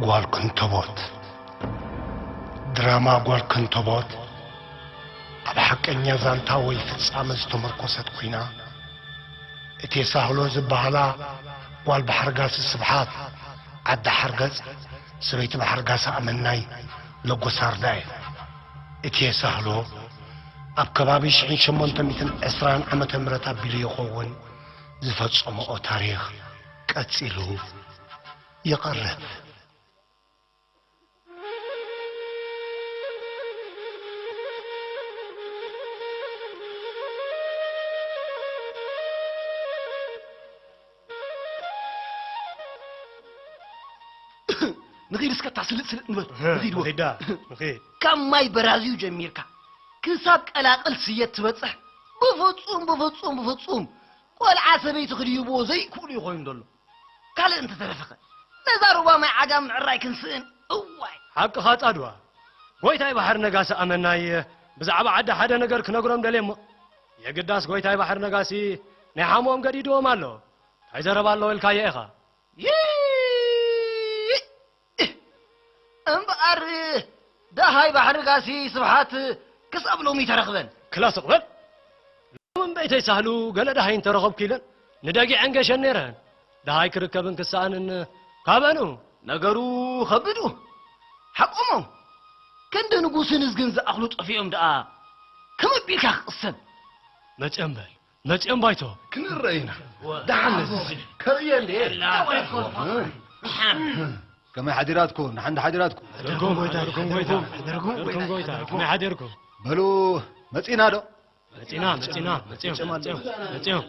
ጓል ክንተቦት። ድራማ ጓል ክንተቦት ኣብ ሓቀኛ ዛንታ ወይ ፍጻመ ዝተመርኮሰት ኮይና፣ እቴ ሳህሎ ዝበሃላ ጓል ባሕርጋሲ ስብሓት፣ ዓዲ ሓርገጽ፣ ሰበይቲ ባሕርጋሲ ኣመናይ፣ ለጎሳርዳ እየን። እቴ ሳህሎ ኣብ ከባቢ ሽሕን ሸሞንተ ሚእትን ዕስራን ዓመተ ምህረት ኣቢሉ ይኸውን ዝፈጸመኦ ታሪኽ ቀጺሉ ይቐርብ። ንኺድ እስከ እታ ስልጥ ስልጥ ንበል። ንኺድ ወ- ንኺዳ፣ ንኺድ። ካብ ማይ በራዝዩ ጀሚርካ ክሳብ ቀላቕል ስየ ትበጽሕ፣ ብፍጹም፣ ብፍጹም፣ ብፍጹም ቆልዓ ሰበይቲ ክድይብዎ ዘይክእሉ እዩ ኮይኑ ዘሎ። ካልእ እንተተረፈኸ፣ ነዛ ሩባ ማይ ዓጋም ምዕራይ ክንስእን። እዋይ! ሓቅኻ ጻድዋ። ጎይታይ ባሕር ነጋሲ ኣመናይ ብዛዕባ ዓዲ ሓደ ነገር ክነግሮም ደልየ እሞ፣ የግዳስ ጎይታይ ባሕር ነጋሲ ናይ ሓሞም ገዲድዎም ኣሎ። እንታይ ዘረባ ኣለዎ ኢልካዮ ኢኻ? ይእ! እምበኣር ደሃይ ባሕሪ ጋሲ ስብሓት ክሳብ ሎሚ ተረኽበን። ክላ ስቕ በል። ሎሚ እምበይተይ ሳህሉ ገለ ደሃይ እንተረኸብኩ ኢለን ንደጊዐን ገሸን ነይረን። ደሃይ ክርከብን ክሰኣንን ካበኑ? ነገሩ ኸቢድ እዩ። ሓቆሞም። ክንዲ ንጉስን እዝግን ዝኣኽሉ ጠፊኦም ደኣ ከመይ ኣቢልካ ክቕሰን? መጺኦም በል፣ መጺኦም ባይቶ። ክንረአ ኢና። ደሓን ነዚ ከርእየ እንድየ። ከመይ ሓዲራትኩም? ንሓንዲ ሓዲራትኩም? ደርኩም ጎይታ፣ ደርኩም ጎይታ፣ ደርኩም ጎይታ፣ ከመይ ሓዲርኩም? በሉ፣ መጺና ዶ? መጺና፣ መጺና፣ መጺኦም፣ መጺኦም፣ መጺኦም።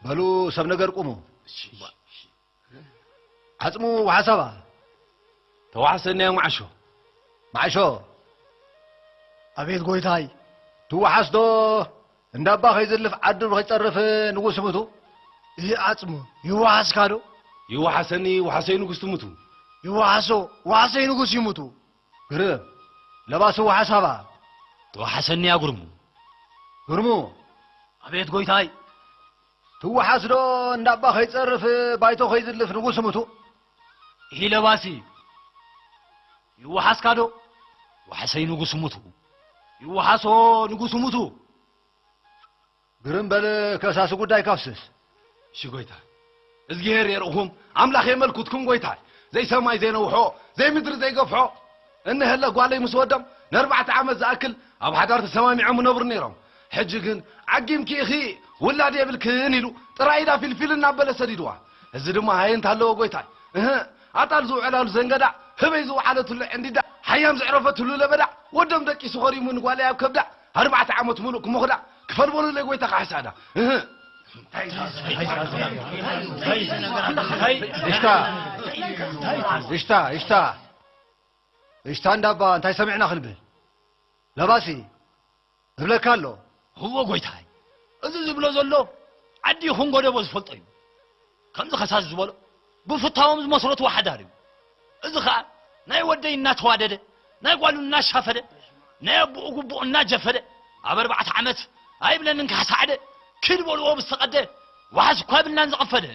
በሉ፣ ሰብ ነገር ቁሙ። ዓጽሙ ወሓሳባ። ተዋሕሰኒ ያ ማዕሾ። ማዕሾ። ኣቤት ጎይታይ። ትወሓስ ዶ? እንዳባ ከይዝልፍ ዓዱ ከይጸርፍ ንጉስ ሙቱ። እዚ ዓጽሙ ይወሓስካ ዶ? ይወሓሰኒ፣ ወሓሰይ ንጉስ ትሙቱ። ይወሓሶ፣ ወሓሰይ ንጉስ ይሙቱ። ግርም። ለባሲ ወሓሳባ። ተዋሕሰኒ ያ ጉርሙ። ጉርሙ። ኣቤት ጎይታይ። ትወሓስ ዶ? እንዳባ ከይጸርፍ ባይቶ ከይዝልፍ ንጉስ ሙቱ። ይሂ ለባሲ። ይወሓስካ ዶ? ወሓሰይ ንጉስ ሙቱ። ይወሓሶ ንጉስ ሙቱ። ግርም በል ከሳሲ ጉዳይ ካፍስስ። እሺ ጎይታ። እዝግሄር የርእኹም፣ ኣምላኽ የመልኩትኩም ጎይታ። ዘይሰማይ ዘይነውሖ፣ ዘይምድሪ ዘይገፍሖ። እነሀለ ጓለይ ምስ ወዶም ንኣርባዕተ ዓመት ዝኣክል ኣብ ሓዳር ተሰማሚዖም ይነብሩ ነይሮም። ሕጂ ግን ዓጊምኪ ኢኺ ውላድ የብልክን ኢሉ ጥራይ ኢዳ ፊልፊል እናበለ ሰዲድዋ። እዚ ድማ ሃየ እንተሃለወ ጎይታይ። እህ፣ ኣጣል ዝውዕላሉ ዘንገዳ፣ ህበይ ዝወዓለትሉ ዕንዲዳ፣ ሃያም ዘዕረፈትሉ ለበዳ፣ ወዶም ደቂሱ ኸሪሙ ንጓለይ ኣብ ከብዳ፣ ኣርባዕተ ዓመት ሙሉእ ክሞኽዳ፣ ክፈልበሉለይ ጎይታ ካሕሳዳ። እህ። እሽታ፣ እሽታ፣ እሽታ፣ እሽታ እንዳባ እንታይ ሰሚዕና ክንብል? ለባሲ፣ እብለካ ኣሎ። እወ ጎይታይ፣ እዚ ዝብሎ ዘሎ ዓዲ ይኹን ጎደቦ ዝፈልጦ እዩ። ከምዚ ከሳሲ ዝበሎ ብፍታዎም ዝመስረትዎ ሓዳር እዩ። እዚ ኸኣ ናይ ወደይ እናተዋደደ፣ ናይ ጓሉ እናሻፈደ፣ ናይ ኣቦኡ ግቡእ እናጀፈደ፣ ኣብ ኣርባዕተ ዓመት ኣይብለንን ካሕሳዕደ፣ ኪድ በልዎ ብዝተቐደ፣ ዋሕስ እኳ የብልናን ዝቐፈደ።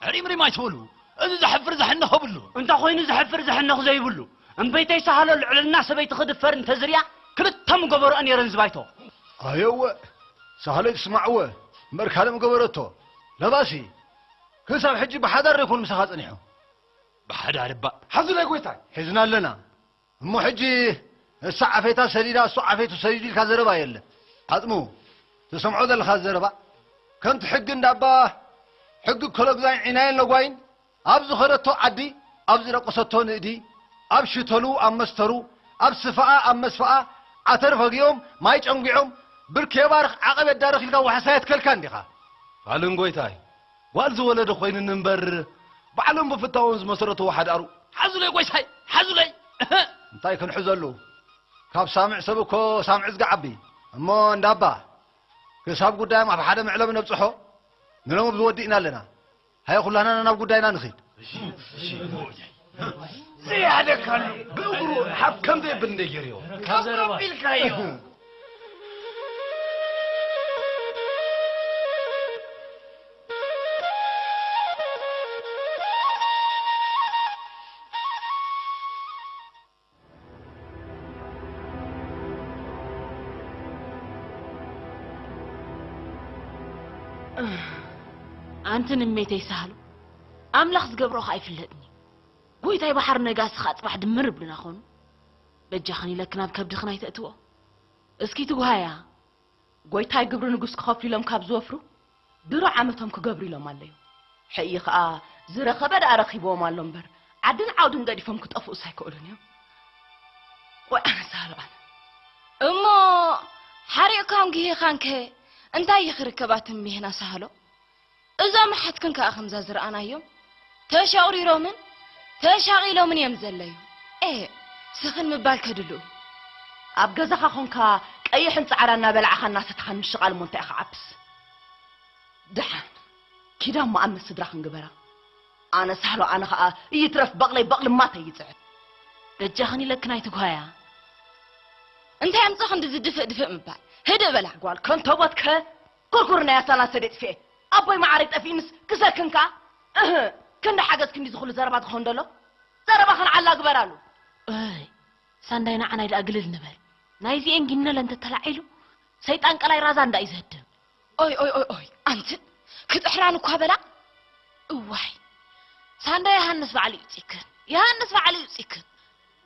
ዕሪምሪም ኣይትበሉ፣ እዚ ዘሕፍር ዘሕንኽ የብሉ። እንተ ኾይኑ ዘሕፍር ዘሕንኽ ዘይብሉ፣ እምበይተይ ሳህሎ ልዕልና ሰበይቲ ክድፈር እንተዝርያ፣ ክልተ ምገበርኦ ነይረን ዝባይቶ። ኣየወ፣ ሳህለይ ትስማዕወ፣ እምበር ካልእ ምገበረቶ። ለባሲ፣ ክሳብ ሕጂ ብሓዳር ዶ ይኾን ምሳኻ ጸኒሑ? ብሓዳር እባ። ሓዙለይ ጎይታይ። ሒዝና ኣለና። እሞ ሕጂ እሳ ዓፌታ ሰዲዳ፣ እሱ ዓፌቱ ሰዲዱ ኢልካ ዘረባ የለ። ዓጽሙ፣ ትሰምዖ ዘለኻ ዘረባ፣ ከምቲ ሕጊ እንዳባ፣ ሕጊ ኮሎግዛይን ዒናየን ለጓይን፣ ኣብ ዝኸደቶ ዓዲ፣ ኣብ ዝደቆሰቶ ንእዲ፣ ኣብ ሽተሉ፣ ኣብ መስተሩ፣ ኣብ ስፋኣ፣ ኣብ መስፋኣ፣ ዓተር ፈጊኦም፣ ማይ ጨንጒዖም፣ ብርኪ የባርኽ፣ ዓቐብ የዳርኽ ኢልካ ዋሕስ ኣየትከልካን ዲኻ? ፋልን ጎይታይ፣ ጓል ዝወለደ ኮይኑኒ እምበር፣ ባዕሎም ብፍታዎም ዝመሰረትዎ ሓዳሩ። ሓዙለይ ጎይታይ፣ ሓዙለይ! እንታይ ክንሕዘሉ? ካብ ሳምዕ ሰብ እኮ ሳምዕ ዝገዓቢ። እሞ እንዳባ፣ ክሳብ ጉዳዮም ኣብ ሓደ መዕለቢ ነብጽሖ፣ ንሎሚ ብዝወድእ ኢና ኣለና። ሃየ ኩላህና ናብ ጉዳይና ንኺድ። ዘይሃደካሉ ብእግሩ ሓፍ ከም ዘይብል እንደ ገይርዮ። ካብ ዘረባ። ኣቢልካዮ። ኣንቲ ንሜተይ ሳህሉ፣ ኣምላኽ ዝገብሮ ኸኣ ኣይፍለጥን እዩ። ጎይታይ ባሕሪ ነጋሲ ኸኣ ጽባሕ ድምር ብልና ኾኑ። በጃኽን ኢለክን ኣብ ከብድኽን ኣይተእትዎ። እስኪ ትጉሃያ። ጎይታይ ግብሪ ንጉስ ክኸፍሉ ኢሎም ካብ ዝወፍሩ፣ ድሮ ዓመቶም ክገብሩ ኢሎም ኣለዩ። ሕይ ኸኣ ዝረኸበ ደኣ ረኺብዎም ኣሎ እምበር፣ ዓድን ዓውድን ገዲፎም ክጠፍኡስ ኣይክእሉን እዮም። ወይ ኣነ ሳህሉ ኣነ። እሞ ሓሪቕካን ጉሂኻንከ እንታይ እዩ ክርከብ ኣቲ እሜህና ሳህሎ? እዞም ኣሓትክን ከኣ ከምዛ ዝረኣናዮም ተሸቑሪሮምን ተሻቒሎምን እዮም ዘለዩ። ኤ፣ ስኽን ምባል ከድልኡ። ኣብ ገዛኻ ኾንካ ቀይሕን ጻዕዳ እናበላዕኻ እናሰተኻን ምሽቓል እሞ እንታይ ኢኻ ዓብስ? ደሓን ኪዳ እሞ ኣብ ምስ ስድራኽን ግበራ። ኣነ ሳህሎ ኣነ ኸኣ ይትረፍ በቕለይ በቕሊ ማተይ ይጽዕን። በጃኽን ኢለክን ኣይትጓያ። እንታይ ኣምጽእ ክንዲ ዝድፍእ ድፍእ ምባል? ህድእ በላ። ጓል ከንተቦትከ ኩርኩር ናይ ኣሳና ሰደት ፊኤ። ኣቦይ መዓረይ ጠፊእንስ ክሰክን ከኣ? እህ፣ ክንዲ ሓገዝ ክንዲ ዝኹሉ ዘረባ ዝኸውን ደሎ? ዘረባኽን ዓላ ግበራሉ። እይ፣ ሳንዳይ ንዓናይ ደኣ ግልል ንበል። ናይዚኤን ጊነለ እንተተላዒሉ፣ ሰይጣን ቀላይ ራዛ እንዳ እዩ ዘህድም። ኦይ፣ ኦይ፣ ኦይ፣ ኦይ፣ ኣንትን ክጥሕራን እኳ በላ። እዋይ፣ ሳንዳይ የሃንስ ባዕሉ ይውጺክን፣ የሃንስ ባዕሉ ይውጺክን።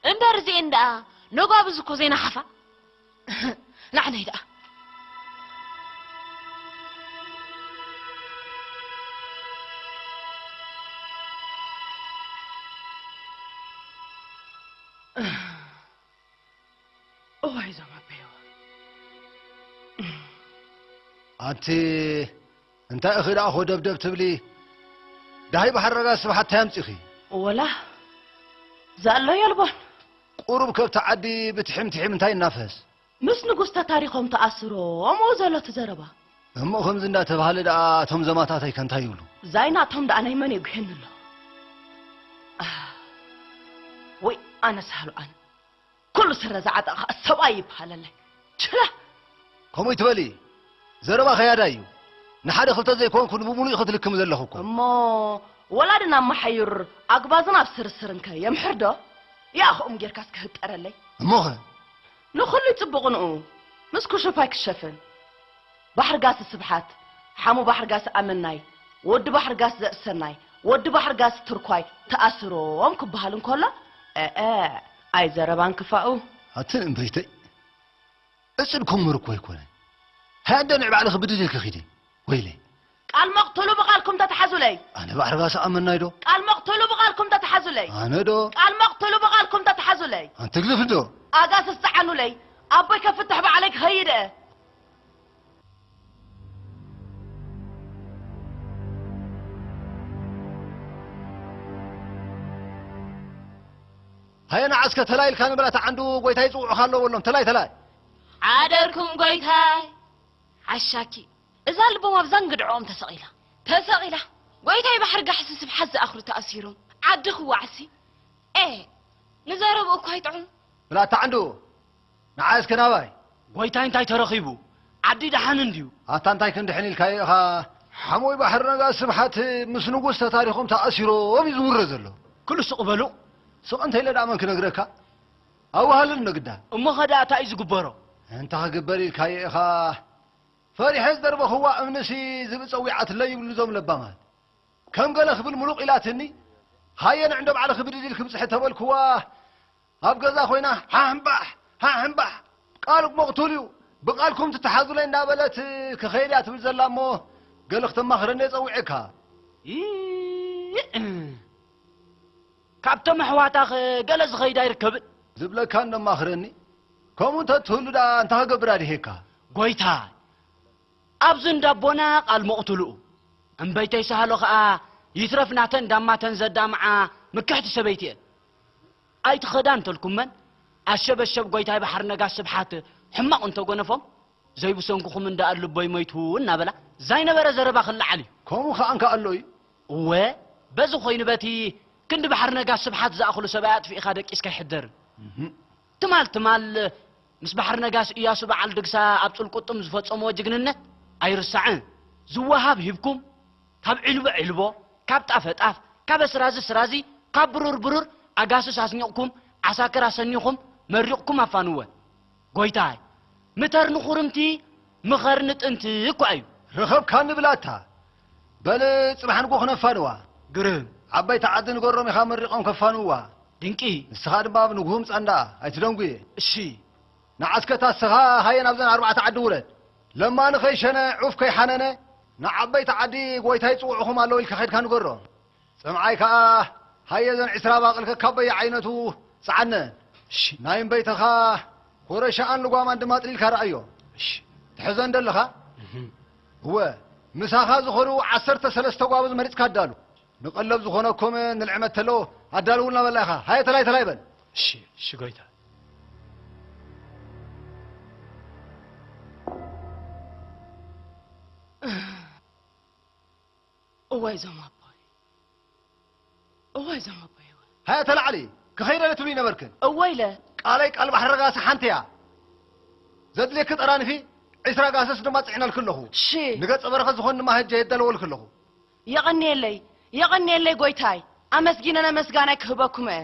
እምበር እዚኤን ደኣ ነጓብዝ እኮ ዘይናሓፋ። ንዓናይ ደኣ። እዋይ፣ እዞም ኣበይዋ። ኣንቲ እንታይ ኢኺ ደኣ ኾ ደብደብ ትብሊ? ዳሃይ ባሕሪ ረጋ ስብሓት እንታይ ኣምጺኺ? ወላ፣ ዘሎ የልቦን። ቁሩብ ከብቲ ዓዲ ብትሒም ትሒም እንታይ እናፈስ? ምስ ንጉስ ተታሪኾም ተኣስሮም፣ እኡ ዘሎ እቲ ዘረባ። እሞ ከምዚ እንዳተባህለ ደኣ እቶም ዘማታተይ ከ እንታይ ይብሉ? ዛይ ናቶም ደኣ ናይ መን የጉሄኒ ኣሎ? ኣህ፣ ወይ ኣነ ሳህሉ ኣነ። ኩሉ ስረ ዝዓጠቐ ኸኣ ሰብኣይ ይበሃለለይ። ችላ! ከምኡ ይትበሊ። ዘረባ ኸያዳ እዩ። ንሓደ ክልተ ዘይኮንኩ ንብሙሉኡ ኢኺ ትልክሚ ዘለኹ እኮ። እሞ ወላዲ ናብ መሓዩር ኣጉባዝን ኣብ ስርስርን ከ የምሕር ዶ? ያእኽኦም ጌርካስ ክህጠረለይ። እሞኸ? ንኹሉ ጽቡቕ ንኡ ምስ ክሹፍ ኣይክሸፍን። ባሕርጋስ ስብሓት፣ ሓሙ ባሕርጋስ ኣመናይ፣ ወዲ ባሕርጋስ ዘእሰናይ፣ ወዲ ባሕርጋስ ትርኳይ ተኣስሮም ክበሃል እንከሎ፣ እእ፣ ኣይ ዘረባን ክፋኡ። ኣትን እምበይተይ፣ እጽልኩም ምርኮ ኣይኮነን። ሃያ እንደ ንዕ ባዕልኺ ብድድ ኢልኪ ኺዲ። ወይለይ። ቃል መቕትሉ ብቓልኩም ተተሓዙለይ። ኣነ ባሕርጋስ ኣመናይ ዶ? ቃል መቕትሉ ብቓልኩም ተተሓዙለይ። ኣነ ዶ? ቃል መቕትሉ ብቓልኩም ተተሓዙለይ። ኣንቲ ግልፍ ዶ? ኣጋስስ ጸዓኑለይ። ኣቦይ ከፍትሕ ባዕለይ ክኸይድ እየ። ሃየ ንዓስከ ተላይ ኢልካ ንብላ፣ ተዓንዱ ጎይታ ይጽውዑኻ ኣሎ በሎም። ተላይ፣ ተላይ። ሓደርኩም ጎይታይ። ዓሻኪ፣ እዛ ልቦም ኣብዛ እንግድዕኦም ተሰቒላ። ተሰቒላ? ጎይታይ ባሕሪ ጋሕሲ ስብሓት ዝኣኽሉ ተኣሲሮም። ዓዲ ክወዓሲ? ኤ፣ ንዘረብኡ እኳ ኣይጥዑም። ብላ ተዓንዱ። ንዓ እስከ ናባይ። ጎይታይ እንታይ ተረኺቡ? ዓዲ ደሓን እንድዩ። ኣታ እንታይ ክንድሕን ኢልካዮ ኢኻ? ሓሞይ ባሕሪ ነጋ ስብሓት ምስ ንጉስ ተታሪኾም ተኣሲሮም እዩ ዝውረ ዘሎ። ክሉ ስቕ በሉ። ስቕ እንተ ኢለ ደኣ መን ክነግረካ? ኣዋሃልል ነግዳ። እሞ ኸ ደኣ እንታይ እዩ ዝግበሮ? እንታይ ክግበር ኢልካዮ ኢኻ? ፈሪሐ ዝደርበኽዋ እምንሲ ዝብኢ ጸዊዓትለይ ይብሉ እዞም ለባማት። ከም ገለ ክብል ምሉቕ ኢላትኒ፣ ሃየ ንዕንዶ ባዕልኺ ብድድ ኢልኪ ብጽሒ ተበልክዋ፣ ኣብ ገዛ ኮይና፣ ሃሕምባሕ፣ ሃሕምባሕ፣ ቃል መቕቱል እዩ፣ ብቓልኩም ትተሓዙለይ እንዳበለት ክኸይድ እያ ትብል ዘላ እሞ፣ ገለ ክተማኽረኒ እየ ጸዊዐካ። ይእ፣ ካብቶም ኣሕዋታኸ ገለ ዝኸይድ ኣይርከብን? ዝብለካ እንደማኽረኒ፣ ከምኡ እንተትህሉ ደኣ እንታይ ክገብር ኣድሄካ? ጎይታይ፣ ኣብዚ እንዳቦና ቃል መቕትልኡ፣ እምበይተይ ሳህሎ ኸኣ ይትረፍ ናተን ዳማተን ዘዳምዓ ምክሕቲ ሰበይቲ እየን። ኣይትኸዳ እንተልኩመን፣ ኣሸበሸብ ጎይታይ ባሕሪ ነጋሽ ስብሓት ሕማቕ እንተጎነፎም፣ ዘይብሰንኩኹም እንዳ ኣልቦይ ሞይቱ እናበላ ዘይነበረ ዘረባ ክለዓል እዩ። ከምኡ ኸኣ እንከ ኣሎ እዩ። እወ፣ በዚ ኾይኑ በቲ ክንዲ ባሕሪ ነጋሽ ስብሓት ዝኣኽሉ ሰብኣይ ኣጥፊእኻ ደቂስካ ኣይሕደርን። እህ። ትማል ትማል ምስ ባሕሪ ነጋስ እያሱ በዓል ድግሳ ኣብ ጽልቁጥም ዝፈጸምዎ ጅግንነት ኣይርሳዕን። ዝወሃብ ሂብኩም፣ ካብ ዒልቦ ዒልቦ፣ ካብ ጣፈ ጣፍ፣ ካብ ኣስራዚ ስራዚ፣ ካብ ብሩር ብሩር ኣጋስስ ኣስኒቕኩም፣ ዓሳክር ኣሰኒኹም፣ መሪቕኩም ኣፋንወን። ጎይታይ፣ ምተር ንኹርምቲ፣ ምኸር ንጥንቲ እኳ እዩ። ረኸብካኒ ብላታ። በል ጽባሕ ንግሆ ክነፋንዋ። ግርም። ዓበይቲ ዓዲ ንገሮም ኢኻ መሪቖም ከፋንውዋ። ድንቂ። ንስኻ ድማ ኣብ ንግሆ ምጻእ እንዳ ኣይትደንጉየ። እሺ። ንዓስከ ታስኻ ሃየ ናብዘን ኣርባዕተ ዓዲ ውረድ። ለማኒ ከይሸነ ዑፍ ከይሓነነ ንዓበይቲ ዓዲ ጎይታይ ጽውዕኹም ኣለዉ ኢልካ ከድካ ንገሮም። ጽምዓይ ከኣ ሃየ ዘን ዕስራ ባቕል ከካበየ ዓይነቱ ጽዓነ። እሺ። ናይ እምበይተኻ ኮረሻኣን ልጓማን ድማ ጥሊልካ ረኣዮ። እሺ። ትሕዘን ደለኻ? እህ። እወ፣ ምሳኻ ዝኾኑ ዓሰርተ ሰለስተ ጓብዝ መሪጽካ ኣዳሉ። ንቐለብ ዝኾነኩም ንልዕመት ተሎ ኣዳልውልና በላ ኢኻ። ሃየ ተላይ ተላይ በል። እሺ፣ እሺ ጎይታ። እዋይ ዞም ኣቦይ፣ እዋይ ዞም ኣቦይ፣ እዋይ። ሃየ ተላዕሊ፣ ክኸይደ ትብሊ ነበርክን። እወ ኢለ። ቃለይ ቃል ባሕሪ ረጋሲ ሓንቲ እያ። ዘድልየኪ ጠራንፊ፣ ዒስራ ጋሰስ ድማ ጽዒነልኪ ኣለኹ። እሺ። ንገጸ በረኸት ዝኾን ድማ ህጀ የዳለወልኪ ኣለኹ። የቐንየለይ፣ የቐንየለይ ጎይታይ፣ ኣመስጊነ ነመስጋናይ ክህበኩም እየ።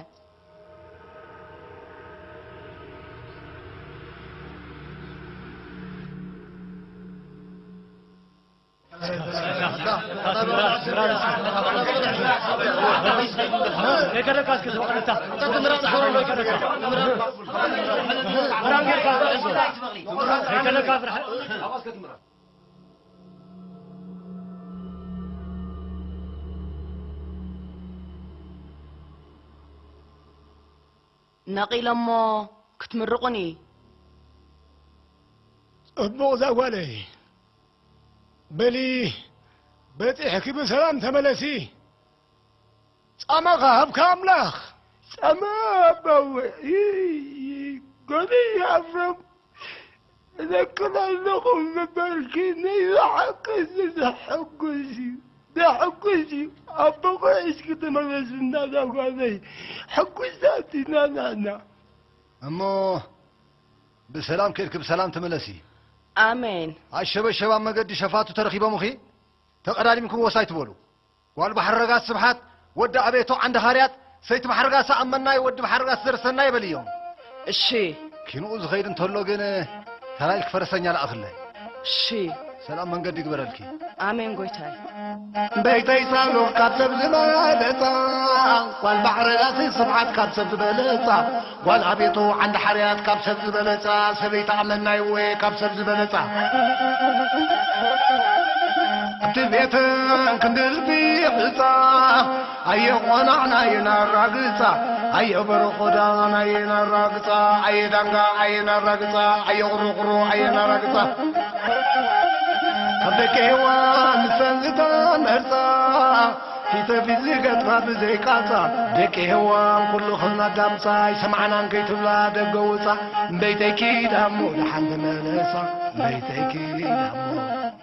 ነቒለ እሞ ክትምርቑኒ። ጽቡቕ እዛ ጓለይ። በሊ፣ በጺሕኪ ብሰላም ተመለሲ። ጻማኻ ሃብካ ኣምላኽ። ጻማ ኣባውዒ፣ ጎበዝ ኣፍረም። እዘክር ኣለኹ ምበልኪ፣ ናይ ብሓቂ እዚ ዘሐጉስ እዩ፣ ዘሐጉስ እዩ። ኣቦኻ እስኪ ተመለስ እናዳ ጓለይ፣ ሕጉሳት ኢና ንሕና። እሞ ብሰላም ከድኪ ብሰላም ተመለሲ። ኣሜን። ኣሸበሸብ ኣብ መገዲ ሸፋቱ ተረኺቦምኺ፣ ተቐዳዲምኩም ወሳይ ትበሉ። ጓል ባሕሪ ረጋስ ስብሓት፣ ወዲ ኣቤቶ ዓንዲ ኻርያት፣ ሰይቲ ባሕሪ ረጋስ ኣመናይ፣ ወዲ ባሕሪ ረጋስ ዘርሰናይ በልዮም። እሺ። ኪንኡ ዝኸይድ እንተሎ ግን፣ ተላይልክ ፈረሰኛ ለኣኽለይ። እሺ። ሰላም መንገዲ ግበረልኪ። ኣሜን ጎይታይ። በይተይ ሳሉ ካብ ሰብ ዝበለጻ፣ ጓል ባሕሪ ረጋስ ስብሓት ካብ ሰብ ዝበለጻ፣ ጓል ኣቤቶ ዓንዲ ሓርያት ካብ ሰብ ዝበለጻ፣ ሰበይቲ ኣመናይ እወ ካብ ሰብ ዝበለጻ። ኣብቲ ቤተን ክንዲ ልቢ ዕጻ፣ ኣየቆናዕና ኣየናራግጻ፣ ኣየበረኾዳን ኣየናራግጻ፣ ኣየዳንጋ ኣየናራግጻ፣ ኣየቑሩቑሩ ኣየናራግጻ። ካብ ደቂ ሄዋን ንሰን ዝተመርጻ፣ ፊተፊት ዝገጥማ ብዘይቃጻ፣ ደቂ ሄዋን ኩልኽን ኣዳምጻ፣ ኣይሰማዕናን ከይትብላ ደገ ውጻ። እምበይተይ ኪዳሞ ደሓን ተመለሳ፣ እምበይተይ ኪዳሞ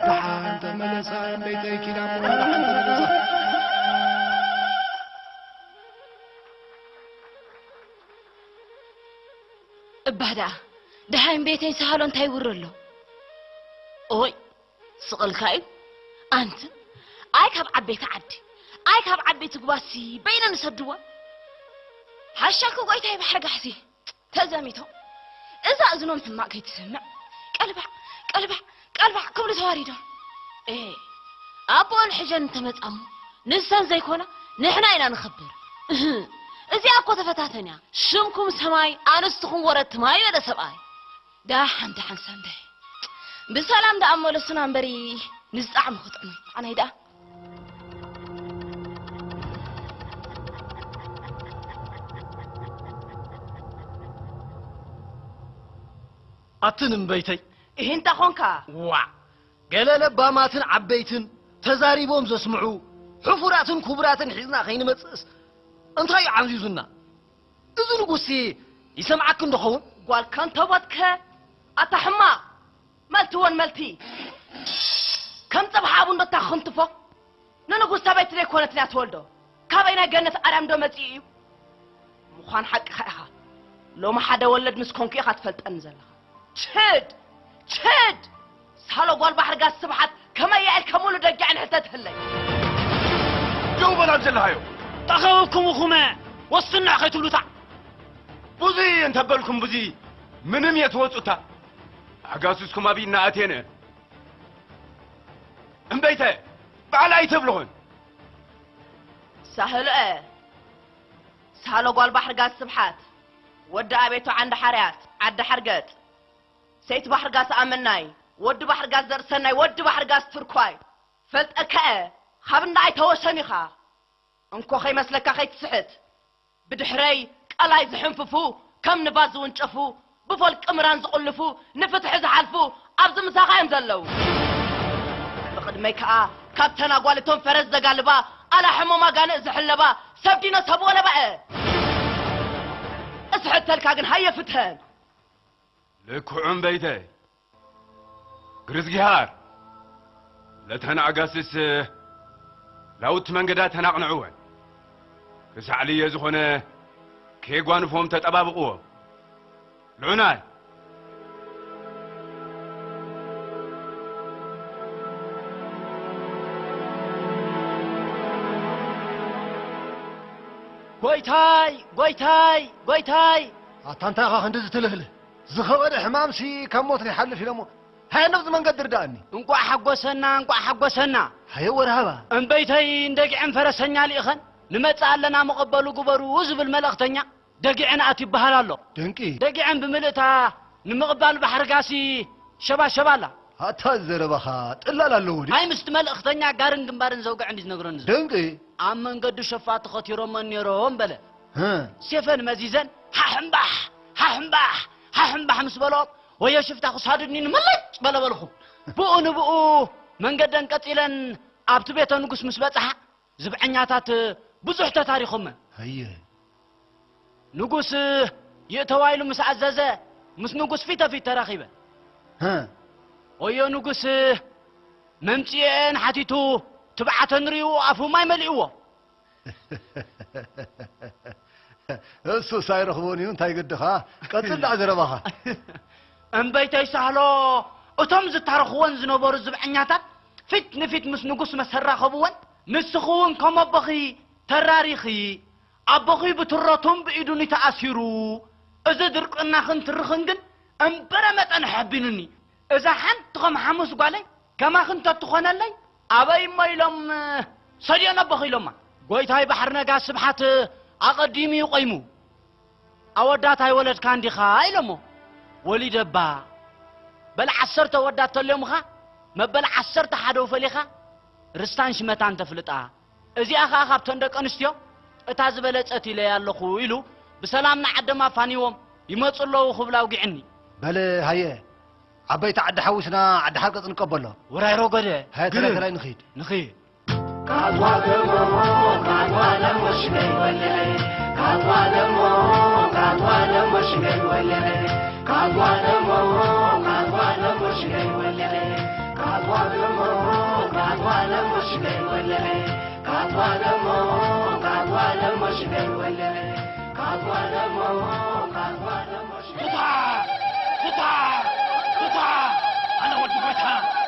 ደሓን ተመለሳ፣ እምበይተይ ኪዳሞ ደሓን ተመለሳ። እባ ደኣ፣ ደሃይ እምበይተይ ሳህሎ እንታይ ይውሪ ኣሎ? ኦይ፣ ስቕ ኢልካ እዩ። ኣንቲ፣ ኣይ ካብ ዓበይቲ ዓዲ፣ ኣይ ካብ ዓበይቲ ጉባሲ በይነ ንሰድዋ። ሓሻኪ ጎይታይ ባሕሪ ጋሕሲ፣ ተዘሚቶም። እዛ እዝኖም ሕማቕ ከይትሰምዕ፣ ቀልባዕ፣ ቀልባዕ፣ ቀልባዕ ክብሉ ተዋሪዶም። ኤ፣ ኣቦኦን ሕጀን እንተመጻሞ፣ ንሰን ዘይኮና፣ ንሕና ኢና ንኸብር። እህ፣ እዚኣ እኮ ተፈታተን እያ። ሽምኩም ሰማይ፣ ኣንስትኹም ወረድቲ ማይ በለ ሰብኣይ። ደሓን፣ ደሓን ሳንዳይ። ብሰላም ደኣ መለሱና እምበሪ፣ ንዝጣዕሙ ክጥዕሙ። ኣናይ ደኣ። ኣትን እምበይተይ። እሂ እንታ ኾንካ? ዋዕ! ገለ ለባማትን ዓበይትን ተዛሪቦም ዘስምዑ፣ ሕፉራትን ክቡራትን ሒዝና ከይንመጽእስ እንታይ እዩ ዓንዚዙና? እዚ ንጉስሲ ይሰምዓኪ እንዶ ኸውን? ጓልካ እንተቦትከ፣ ኣታ ሕማቕ፣ መልቲ ወን መልቲ። ከም ጸብሓ ኣቡ እንዶ እታ ክንትፎ። ንንጉስ ሰበይቲ ዘይኮነትን እያ ትወልዶ። ካበይ ናይ ገነት ኣርያም ዶ መጺኡ እዩ? ምዃን ሓቅኻ ኢኻ። ሎሚ ሓደ ወለድ ምስ ኮንኩ ኢኻ ትፈልጠኒ ዘለኻ። ችድ! ችድ! ሳሎ ጓል ባሕሪ ጋስ ስብሓት ከመይ እያ ኢልካ ሙሉ ደጊዓ ንሕተትህለይ? ደው በል ኣብ ዘለኻዮ። ጠኸበኩም እኹመ ወስንዕ ከይትብሉታ። ብዙይ እንተበልኩም ብዙይ ምንም የትወጹታ። ኣጋሱስኩም ኣብ ኢድና ኣቴነ። እምበይተ፣ ባዕላ ኣይትብልኹን። ሳህሎ'የ። ሳህሎ ጓል ባሕርጋስ ስብሓት፣ ወዲ ኣቤቶ ዓንዲ ሓርያት፣ ዓዲ ሓርገጽ። ሰይቲ ባሕርጋስ ኣመናይ፣ ወዲ ባሕርጋስ ዘርእሰናይ፣ ወዲ ባሕርጋስ ትርኳይ። ፈልጠካ'የ፣ ካብ እንዳ ኣይተወሰን ኢኻ። እንኮ ከይመስለካ ከይትስሕት። ብድሕረይ ቀላይ ዝሕንፍፉ፣ ከም ንፋስ ዝውንጨፉ፣ ብፈልቂ ምራን ዝቕልፉ፣ ንፍትሒ ዝሓልፉ ኣብዚ ምሳኻ እዮም ዘለዉ። ብቕድመይ ከኣ ካብተን ኣጓልቶም ፈረስ ዘጋልባ፣ ኣላሕሞም ኣጋንእ ዝሕለባ፣ ሰብ ዲኖ ሰብ ወለባ'የ። እስሕተልካ ግን ሃየ ፍትሐን። ልክዑ እምበይተ። ግርዝጊሃር፣ ለተን ኣጋስስ ላውቲ መንገዳተን ኣቕንዕወን። ክሳዕ ልየ ዝኾነ ከየጓንፎም ተጠባብቕዎም። ልዑናይ። ጎይታይ፣ ጎይታይ፣ ጎይታይ! ኣታ እንታይ ኢኻ ክንዲ ዝትልህልህ? ዝኸበደ ሕማምሲ ካብ ሞት ይሓልፍ ኢሎሞ። ሃየ፣ ነብዚ መንገዲ ርድኣኒ። እንቋዕ ሓጎሰና፣ እንቋዕ ሓጎሰና። ሃየ፣ ወርሃባ። እምበይተይ እንደጊዐን ፈረሰኛ ልኢኸን ንመጽእ ኣለና፣ ምቐበሉ ግበሩ ዝብል መልእኽተኛ ደጊዐን ኣት ይበሃል ኣሎ። ደንቂ። ደጊዐን ብምልእታ ንምቕባል ባሕርጋሲ ሸባሸባ ኣላ። ኣታ ዘረባኻ ጥላል ኣለዎ ድዩ? ኣይ፣ ምስቲ መልእኽተኛ ጋርን ግንባርን ዘውግዐ እንዲ ዝነግረኒ ዘሎ። ደንቂ። ኣብ መንገዱ ሸፋቱ ኸቲሮመን ነይሮም በለ። ህ። ሴፈን መዚዘን፣ ሓሕምባሕ፣ ሓሕምባሕ፣ ሓሕምባሕ ምስ በሎም፣ ወዮ ሽፍታ ክሳድኒ ንምልጭ በለ በልኹ። ብኡ ንብኡ መንገደን ቀጺለን ኣብቲ ቤተ ንጉስ ምስ በጽሓ፣ ዝብዐኛታት ብዙሕ ተታሪኾመ። ሃየ። ንጉስ ይእተዋ ኢሉ ምስ ኣዘዘ፣ ምስ ንጉስ ፊተ ፊት ተራኺበ። ህ። ወዮ ንጉስ መምጽኤን ሓቲቱ፣ ትብዓተን ርእዩ ኣፉ ማይ መሊእዎ። እሱስ ኣይረኽቦን እዩ፣ እንታይ ግድኻ? ቀጽል ደኣ ዘረባኻ። እምበይተይ ሳህሎ፣ እቶም ዝታረኽወን ዝነበሩ ዝብዐኛታት ፊት ንፊት ምስ ንጉስ መሰራኸብወን፣ ንስኺ እውን ከም ኣቦኺ ተራሪኺ፣ ኣቦኺ ብትረቱን ብኢዱን እዩ ተኣሲሩ። እዚ ድርቅናኽን ትርኽን ግን እምበረ መጠን ኣሐቢኑኒ። እዛ ሓንቲ ከም ሓሙስ ጓለይ ከማኺ እንተትኾነለይ፣ ኣበይ እሞ ኢሎም ሰድዮ ነቦኺ ኢሎማ። ጎይታይ ባሕሪ ነጋ ስብሓት ኣቐዲሙ እዩ ቆይሙ። ኣወዳት ኣይወለድካን ዲኻ ኢሎሞ። ወሊደ እባ። በል ዓሰርተ ኣወዳት ተልዮምኻ፣ መበል ዓሰርተ ሓደው ፈሊኻ ርስታን ሽመታን ተፍልጣ። እዚኣ ኸኣ ካብተን ደቂ ኣንስትዮ እታ ዝበለጸት ኢለያ ኣለኹ ኢሉ ብሰላም ንዓዶም ኣፋንይዎም ይመጹ ኣለዉ ክብል ኣውጊዕኒ። በል ሃየ፣ ዓበይቲ ዓዲ ሓዊስና ዓዲ ሓርቀጽ ንቀበሎ። ውራይ ረጎደ፣ ሃየ፣ ተራይ ግርም። ተራይ ንኺድ። ንኺድ። ቱታ! ቱታ! ቱታ! ኣነ ወዲ ጎይታ፣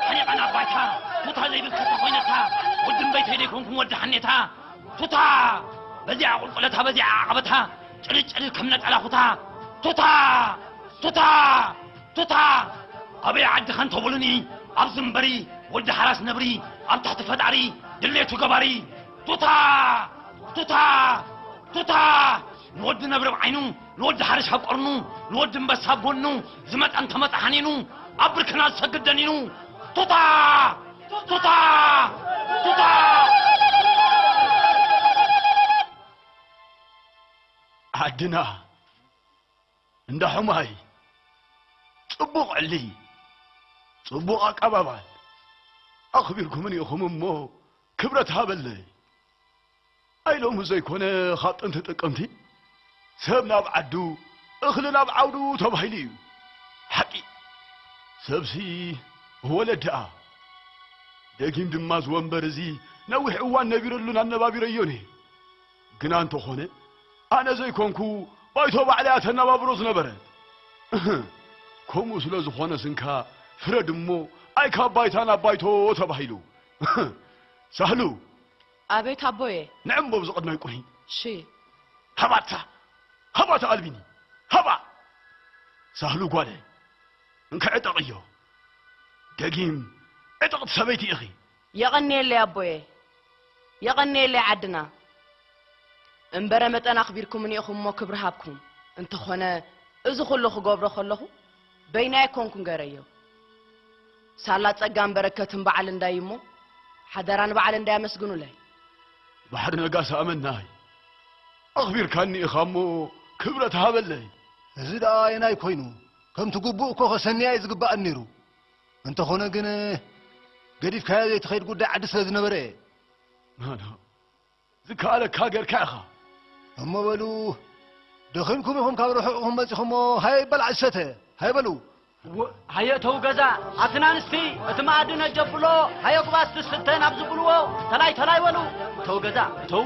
ሓኒቐ ናብ ባይታ፣ ቱታ ዘይብል ከታ ኮይነታ፣ ወዲ እምበይተይ ደይኮንኩን ወዲ ሓኔታ። ቱታ! በዚኣ ቁልቁለታ፣ በዚኣ ዓቐበታ፣ ጭልጭል ከም ነጠላ ኹታ። ቱታ! ቱታ! ቱታ! ኣበይ ዓዲ ኸን ተብሉኒ፣ ኣብዚ እምበሪ፣ ወዲ ሓራስ ነብሪ፣ ኣብ ትሕቲ ፈጣሪ፣ ድሌቱ ገባሪ። ቱታ! ቱታ! ቱታ! ንወዲ ነብሪ ኣብ ዓይኑ፣ ንወዲ ሓርሽ ኣብ ቀርኑ፣ ንወዲ እምበሳ ኣብ ጎኑ፣ ዝመጸ እንተመጸ ሓኒኑ፣ ኣብ ብርክና ዝሰግድ ደኒኑ። ቱታ! ቱታ! ቱታ! ዓድና እንዳ ሑማይ ጽቡቕ ዕሊ፣ ጽቡቕ ኣቀባባል ኣኽቢርኩምኒ ኢኹም እሞ ክብረት ሃበለይ። ኣይ ሎሚ ዘይኮነ ካብ ጥንቲ ጥቅምቲ ሰብ ናብ ዓዱ እኽሊ ናብ ዓውዱ ተባሂሉ እዩ። ሓቂ ሰብሲ ወለድ ደኣ ደጊም ድማ እዚ ወንበር እዚ ነዊሕ እዋን ነቢረሉን ኣነባቢረዮን እየ። ግና እንተኾነ ኣነ ዘይኮንኩ ባይቶ ባዕላ እያ ተነባብሮ ዝነበረት። እህ፣ ከምኡ ስለ ዝኾነስ እንካ ፍረድ እሞ ኣይ ካብ ባይታ ናብ ባይቶ ተባሂሉ። እህ፣ ሳህሉ ኣቤት ኣቦየ። ንዕምቦ ብዝቐድማይ ቁኒ። እሺ። ሃባታ፣ ሃባታ ኣልቢኒ፣ ሃባ። ሳህሉ ጓለ፣ እንካ ዕጠቕዮ። ደጊም ዕጥቕቲ ሰበይቲ ኢኺ። የቐንየለይ ኣቦየ፣ የቐንየለይ ዓድና። እምበረ መጠን ኣኽቢርኩምኒ ኢኹም እሞ ክብሪ ሃብኩም። እንተኾነ፣ እዚ ኹሉ ክገብሮ ከለኹ፣ በይናይ ኣይኮንኩን ገረዮ። ሳላ ጸጋን በረከትን በዓል እንዳይ እሞ፣ ሓደራ ንበዓል እንዳይ ኣመስግኑለይ። ባሕሪ ነጋሲ ኣመናይ፣ ኣኽቢርካኒ ኢኻ እሞ ክብረት ሃበለይ። እዚ ደኣ ኣየናይ ኮይኑ? ከምቲ ግቡእ እኮ ከሰንያ እዩ ዝግባእ ነይሩ። እንተኾነ ግን፣ ገዲፍካዮ ዘይትኸይድ ጉዳይ ዓዲ ስለ ዝነበረ እየ። ናና፣ ዝከኣለካ ጌርካ ኢኻ። እሞ በሉ፣ ደኺምኩም ኢኹም ካብ ርሑቕ ኢኹም መጺኹሞ፣ ሃየ በልዓ ዝሰተ፣ ሃየ በሉ። ወ-፣ ሃየ እተው ገዛ፣ ኣትን ኣንስቲ፣ እቲ መኣዲ ነጀብሎ፣ ሃየ ጉባስ ትስተ ናብ ዝብልዎ፣ ተላይ ተላይ በሉ። እተው ገዛ፣ እተው።